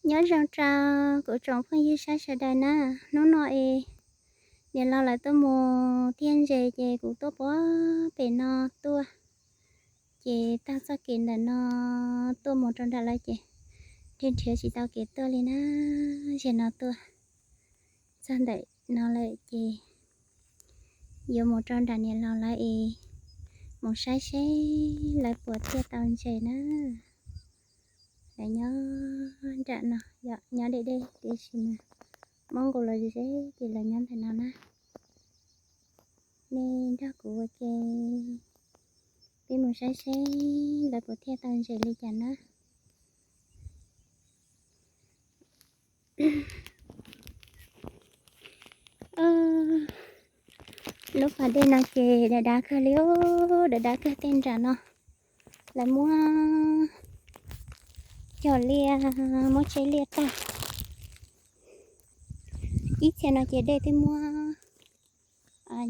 Nyob zoo rau kuv tsoom phooj ywg sab sawv daws na. Hnub no es niam laus lawv tuaj mus thiaj ntses ces kuv tuaj puag pem no tuaj, ces taug txoj kev ntawm no tuaj mus rau nram lawm ces nrhiav nrhiav tsis tau kev tuaj li na. Ces no tuaj txog ntawm no lawm ces yuav mus rau nram niam laus lawv es mus saib seb lawv puas thiaj tau ntses na. Lawv nyob nram no, nyob deb deb tiam sis mas muab nqus los ze ces lawv nyob ntawm no na. Nej nrog kuv ua ke, peb mus saib seb lawv puas thiaj tau ntses li cas na. Lub pas dej no ces dav dav kawg li, dav dav kawg tej nram no. Lawv muab cog liaj, muab tseb liaj tag. Ib txhia no ces dej twb muab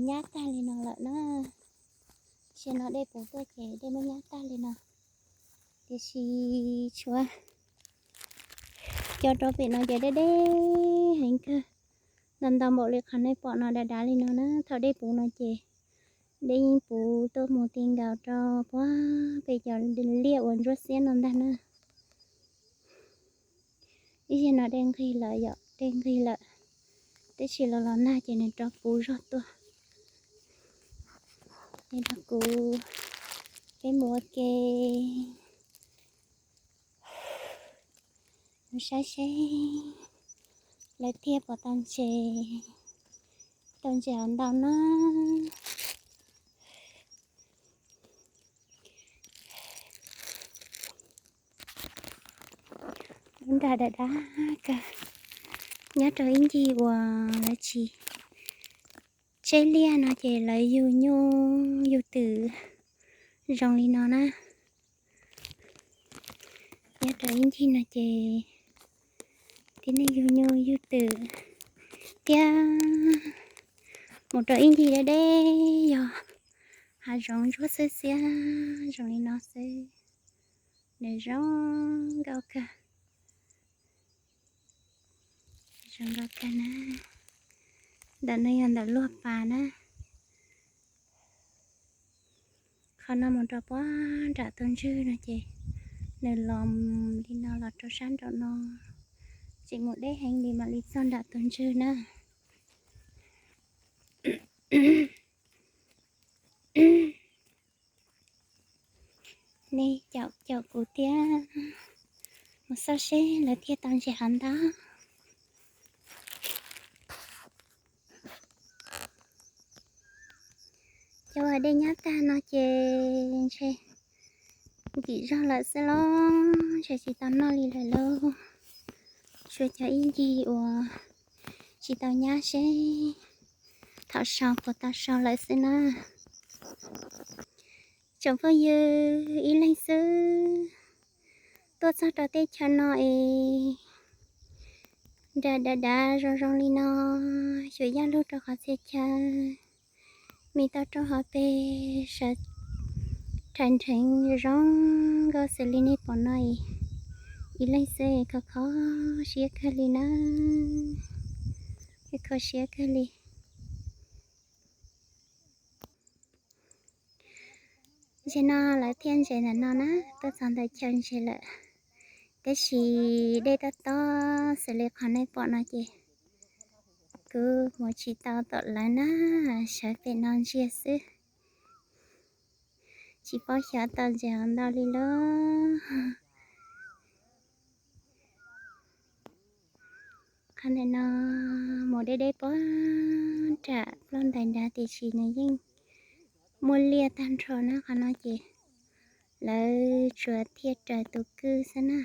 nyab tag li no lawm na. Txhia no dej puv tuaj ces dej muab nyab tag li no. Tiam sis tshuav cov rau pem no ces deb deb heev kawg, ntau ntau npaum li qhov nej pom no dav dav li no na. Thaum dej puv no ces dej yeej puv tuaj mus ti nkaus rau puag pem cov liaj uas ntsuab xiab no ntag na. Ib zig no dej nqig lawm yom, dej nqig lawm, tab sis los los nag ces nws rov puv zog tuaj. Ces nrog kuv peb mus ua ke, mus saib seb lawv thiaj puas tau ntses, tau ntses ntau na. Lub nra dav dav kawg, nyob rau ib ncig uas lawv tsis tseb liaj no ces lawv yug nyuj yug twm zoo li no na. Nyob rau ib ncig no ces tib neeg yug nyuj yug twm thiab mus rau ib ncig deb deb yog hav zoov ntsuab xwb xiab zoo li no xwb. Nws zoo nkauj kawg, zoo nkauj kawg na. Ntawm no yog ntawm luag pas na. Qhov no mus rau puag nram tus ntswg no ces nws los li no los rau sab nraum no, tseem mus deb heev li mam li txog nram tus ntswg na. Nej caum caum kuv thiab mus xauj seb lawv thiaj tau ntses hov ntau. Cov uas dej nyab tag no ces ntshe nkim zog lawm xwb los ntshe tsis tau noj li lawm lauj. Tshuav cov ib ncig uas tsis tau nyab seb thaum sau puas tau sau lawm xwb na. Tsoom phooj ywg, ib leeg xwb tuaj txog rau teb chaws no es nra dav dav zoo zoo li no, xyuas yaj lug rau qhov txhia chaw, me tau rau hauv pes sawv rhais nrheev zoo nkauj xws li nej pom no es ib leeg xwb kho kho siab kawg li na, kho siab kawg li. Ntses no lawv thiaj ntses ntawm no na, tuaj txog ntawm chaw ntses lawm. Tab sis dej tob tob xws li qhov nej pom no ces kuv mus tsis tau tom lawv na, sawv pem no ntsia xwb. Tsis paub xyov tau ntses hov ntau li lauj. Qhov ntawm no mus deb deb puag nram ploj ntais nrad tiam sis nws yeej muaj liaj tag nrho na. Qhov no ces lawv tsuas thiaj raws tus kwj xwb na.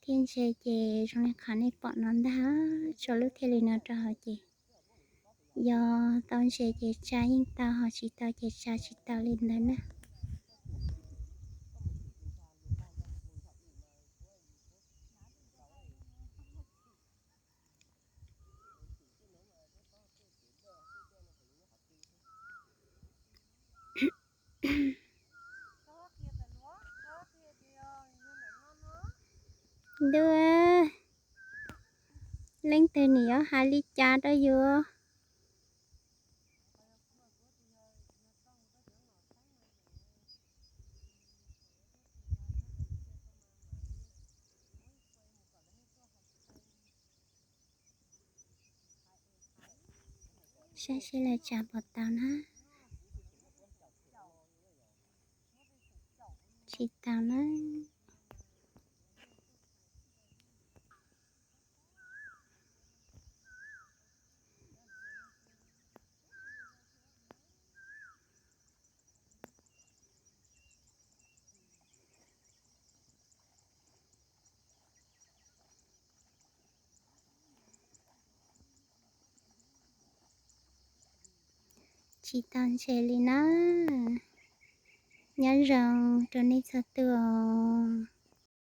Thiaj ntses ces zoo li qhov nej pom no ntag, tso lub thiaj li no rau hauv ces yog tau ntses ces tsa yeej tau, ho tsis tau ces tsa tsis tau li ntawd na. Ntuj, leej twg nim yuav hais li cas rau yus? Saib seb lawv tsa puas tau na. Tsis tau na. Tsis tau ntses li na. Nyob zoo rau nej txhua tus os.